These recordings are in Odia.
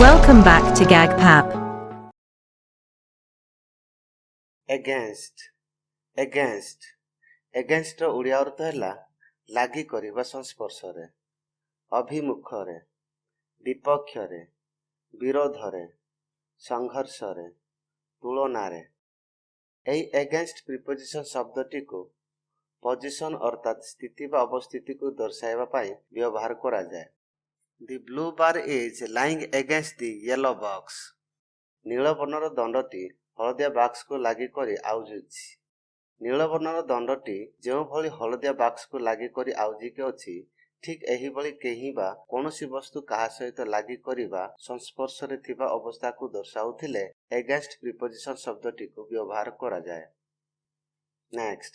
Welcome back to GagPap. Against. Against. ଏଗେନଷ୍ଟର Odia ଅର୍ଥ ହେଲା ଲାଗି କରି ବା ସଂସ୍ପର୍ଶରେ, ଅଭିମୁଖରେ, ବିପକ୍ଷରେ, ବିରୋଧରେ, ସଂଘର୍ଷରେ, ତୁଳନାରେ। ଏହି ଏଗେନଷ୍ଟ ପ୍ରିପୋଜିସନ୍ ଶବ୍ଦଟିକୁ ପଜିସନ୍ ଅର୍ଥାତ୍ ସ୍ଥିତି ବା ଅବସ୍ଥିତିକୁ ଦର୍ଶାଇବା ପାଇଁ ବ୍ୟବହାର କରାଯାଏ। The blue bar is lying against the yellow box. ନୀଳ ବର୍ଣ୍ଣର ଦଣ୍ଡଟି ହଳଦିଆ ବାକ୍ସକୁ ଲାଗି କରି ଆଉଜୁଛି। ନୀଳ ବର୍ଣ୍ଣର ଦଣ୍ଡଟି ଯେଉଁଭଳି ହଳଦିଆ ବାକ୍ସକୁ ଲାଗି କରି ଆଉଜିକି ଅଛି, ଠିକ୍ ଏହିଭଳି କେହି ବା କୌଣସି ବସ୍ତୁ କାହା ସହିତ ଲାଗି କରି ବା ସଂସ୍ପର୍ଶରେ ଥିବା ଅବସ୍ଥାକୁ ଦର୍ଶାଉଥିଲେ ଏଗେନଷ୍ଟ ପ୍ରିପୋଜିସନ୍ ଶବ୍ଦଟିକୁ ବ୍ୟବହାର କରାଯାଏ। ନେକ୍ସଟ,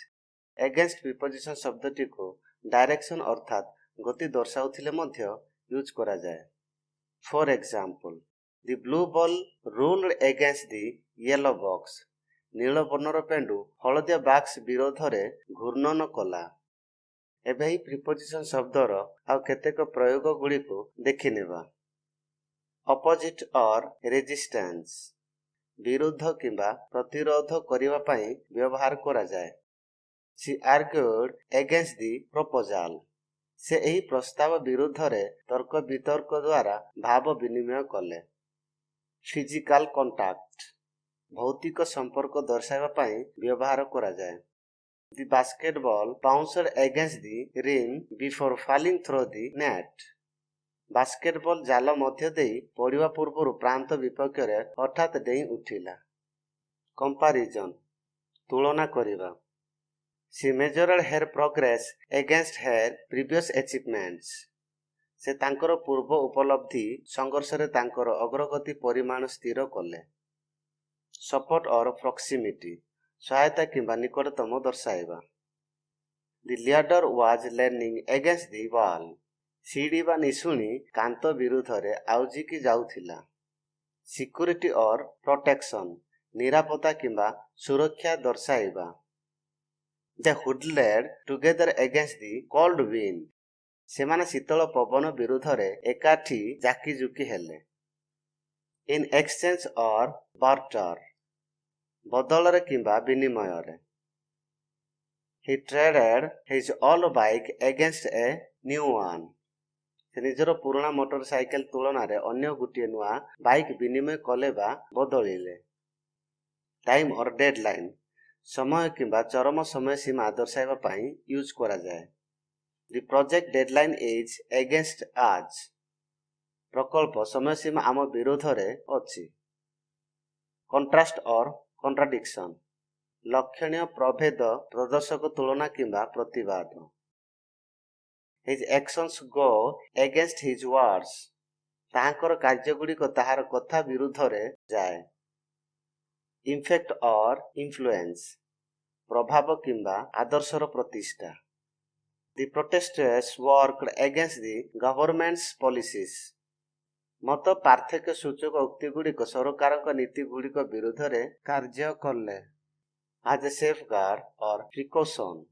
ଏଗେନଷ୍ଟ ପ୍ରିପୋଜିସନ୍ ଶବ୍ଦଟିକୁ ଡାଇରେକ୍ସନ୍ ଅର୍ଥାତ୍ ଗତି ଦର୍ଶାଉଥିଲେ ମଧ୍ୟ ୟୁଜ୍ କରାଯାଏ। For example, the blue ball rolled against the yellow box. ନୀଳ ବର୍ଣ୍ଣର ପେଣ୍ଡୁ ହଳଦିଆ ବାକ୍ସ ବିରୋଧରେ ଘୂର୍ଣ୍ଣନ କଲା। ଏବେ ଏହି ପ୍ରିପୋଜିସନ୍ ଶବ୍ଦର ଆଉ କେତେକ ପ୍ରୟୋଗ ଗୁଡ଼ିକୁ ଦେଖିନେବା। ଅପୋଜିଟ୍ ଅର୍ ରେଜିଷ୍ଟାନ୍ସ, ବିରୁଦ୍ଧ କିମ୍ବା ପ୍ରତିରୋଧ କରିବା ପାଇଁ ବ୍ୟବହାର କରାଯାଏ। She argued against the proposal. ସେ ଏହି ପ୍ରସ୍ତାବ ବିରୁଦ୍ଧରେ ତର୍କ ବିତର୍କ ଦ୍ୱାରା ଭାବ ବିନିମୟ କଲେ। ଫିଜିକାଲ କଣ୍ଟାକ୍ଟ, ଭୌତିକ ସମ୍ପର୍କ ଦର୍ଶାଇବା ପାଇଁ ବ୍ୟବହାର କରାଯାଏ। The basketball bounced against the rim before falling through the net. Basketball ଜାଲ ମଧ୍ୟ ଦେଇ ପଡ଼ିବା ପୂର୍ବରୁ ପ୍ରାନ୍ତ ବିପକ୍ଷରେ ହଠାତ୍ ଡେଇଁ ଉଠିଲା। କମ୍ପାରିଜନ୍, ତୁଳନା କରିବା। She measured her progress against her previous achievements. ସେ ତାଙ୍କର ପୂର୍ବ ଉପଲବ୍ଧି ସଂଘର୍ଷରେ ତାଙ୍କର ଅଗ୍ରଗତି ପରିମାଣ ସ୍ଥିର କଲେ। ସପୋର୍ଟ ଅର୍ ପ୍ରକ୍ସିମିଟି, ସହାୟତା କିମ୍ବା ନିକଟତମ ଦର୍ଶାଇବା। The ladder was leaning against the wall. ସିଡ଼ି ବା ନିଶୁଣି କାନ୍ଥ ବିରୁଦ୍ଧରେ ଆଉଜିକି ଯାଉଥିଲା। ସିକ୍ୟୁରିଟି ଅର୍ ପ୍ରୋଟେକ୍ସନ୍, ନିରାପତ୍ତା କିମ୍ବା ସୁରକ୍ଷା ଦର୍ଶାଇବା। They huddled together against the cold wind. ସେମାନେ ଶୀତଳ ପବନ ବିରୁଦ୍ଧରେ ଏକାଠି ଜାକିଜୁକି ହେଲେ। ଇନ୍ ଏକ୍ସଚେଞ୍ଜ ଅର୍ ବାର୍ଟର, ବଦଳରେ କିମ୍ବା ବିନିମୟରେ। He traded his old bike against a new one. ସେ ନିଜର ପୁରୁଣା ମୋଟର ସାଇକେଲ ତୁଳନାରେ ଅନ୍ୟ ଗୋଟିଏ ନୂଆ ବାଇକ୍ ବିନିମୟ କଲେ ବା ବଦଳିଲେ। ଟାଇମ୍ ଅର୍ ଡେଡଲାଇନ୍, ସମୟ କିମ୍ବା ଚରମ ସମୟ ସୀମା ଦର୍ଶାଇବା ପାଇଁ ୟୁଜ୍ କରାଯାଏ। The project deadline is against us. ପ୍ରକଳ୍ପ ସମୟସୀମା ଆମ ବିରୋଧରେ ଅଛି। କଣ୍ଟ୍ରାଷ୍ଟ ଅର୍ କଣ୍ଟ୍ରାଡିକ୍ସନ୍, ଲକ୍ଷଣୀୟ ପ୍ରଭେଦ ପ୍ରଦର୍ଶକ ତୁଳନା କିମ୍ବା ପ୍ରତିବାଦ। His actions go against his words. ତାହାଙ୍କର କାର୍ଯ୍ୟଗୁଡ଼ିକ ତାହାର କଥା ବିରୁଦ୍ଧରେ ଯାଏ। ଇଫେକ୍ଟ ଅର୍ ଇନଫ୍ଲୁଏନ୍ସ, ପ୍ରଭାବ କିମ୍ବା ଆଦର୍ଶର ପ୍ରତିଷ୍ଠା। The protesters worked against the government's policies. ମତ ପାର୍ଥକ୍ୟ ସୂଚକ ଉକ୍ତିଗୁଡ଼ିକ ସରକାରଙ୍କ ନୀତିଗୁଡ଼ିକ ବିରୁଦ୍ଧରେ କାର୍ଯ୍ୟ କଲେ। As a safeguard or precaution,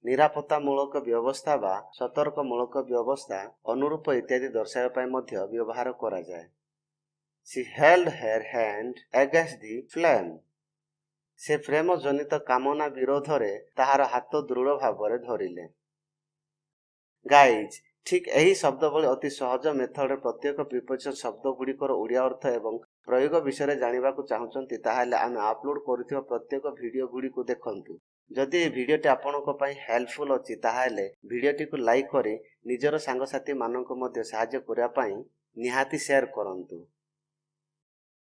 ନିରାପତ୍ତାମୂଳକ ବ୍ୟବସ୍ଥା ବା ସତର୍କମୂଳକ ବ୍ୟବସ୍ଥା ଅନୁରୂପ ଇତ୍ୟାଦି ଦର୍ଶାଇବା ପାଇଁ ମଧ୍ୟ ବ୍ୟବହାର କରାଯାଏ। She held her hand against the flame. ସେ ପ୍ରେମ ଜନିତ କାମନା ବିରୋଧରେ ତାହାର ହାତ ଦୃଢ଼ ଭାବରେ ଧରିଲେ। ଗାଇଜ୍, ଠିକ୍ ଏହି ଶବ୍ଦ ଭଳି ଅତି ସହଜ ମେଥଡ଼ରେ ପ୍ରତ୍ୟେକ ପ୍ରିପୋଜିସନ୍ ଶବ୍ଦ ଗୁଡ଼ିକର ଓଡ଼ିଆ ଅର୍ଥ ଏବଂ ପ୍ରୟୋଗ ବିଷୟରେ ଜାଣିବାକୁ ଚାହୁଁଛନ୍ତି, ତାହେଲେ ଆମେ ଅପଲୋଡ଼ କରୁଥିବା ପ୍ରତ୍ୟେକ ଭିଡ଼ିଓ ଗୁଡ଼ିକୁ ଦେଖନ୍ତୁ। ଯଦି ଏହି ଭିଡ଼ିଓଟି ଆପଣଙ୍କ ପାଇଁ ହେଲ୍ପଫୁଲ୍ ଅଛି, ତାହେଲେ ଭିଡ଼ିଓଟିକୁ ଲାଇକ୍ କରି ନିଜର ସାଙ୍ଗସାଥିମାନଙ୍କୁ ମଧ୍ୟ ସାହାଯ୍ୟ କରିବା ପାଇଁ ନିହାତି ସେୟାର କରନ୍ତୁ।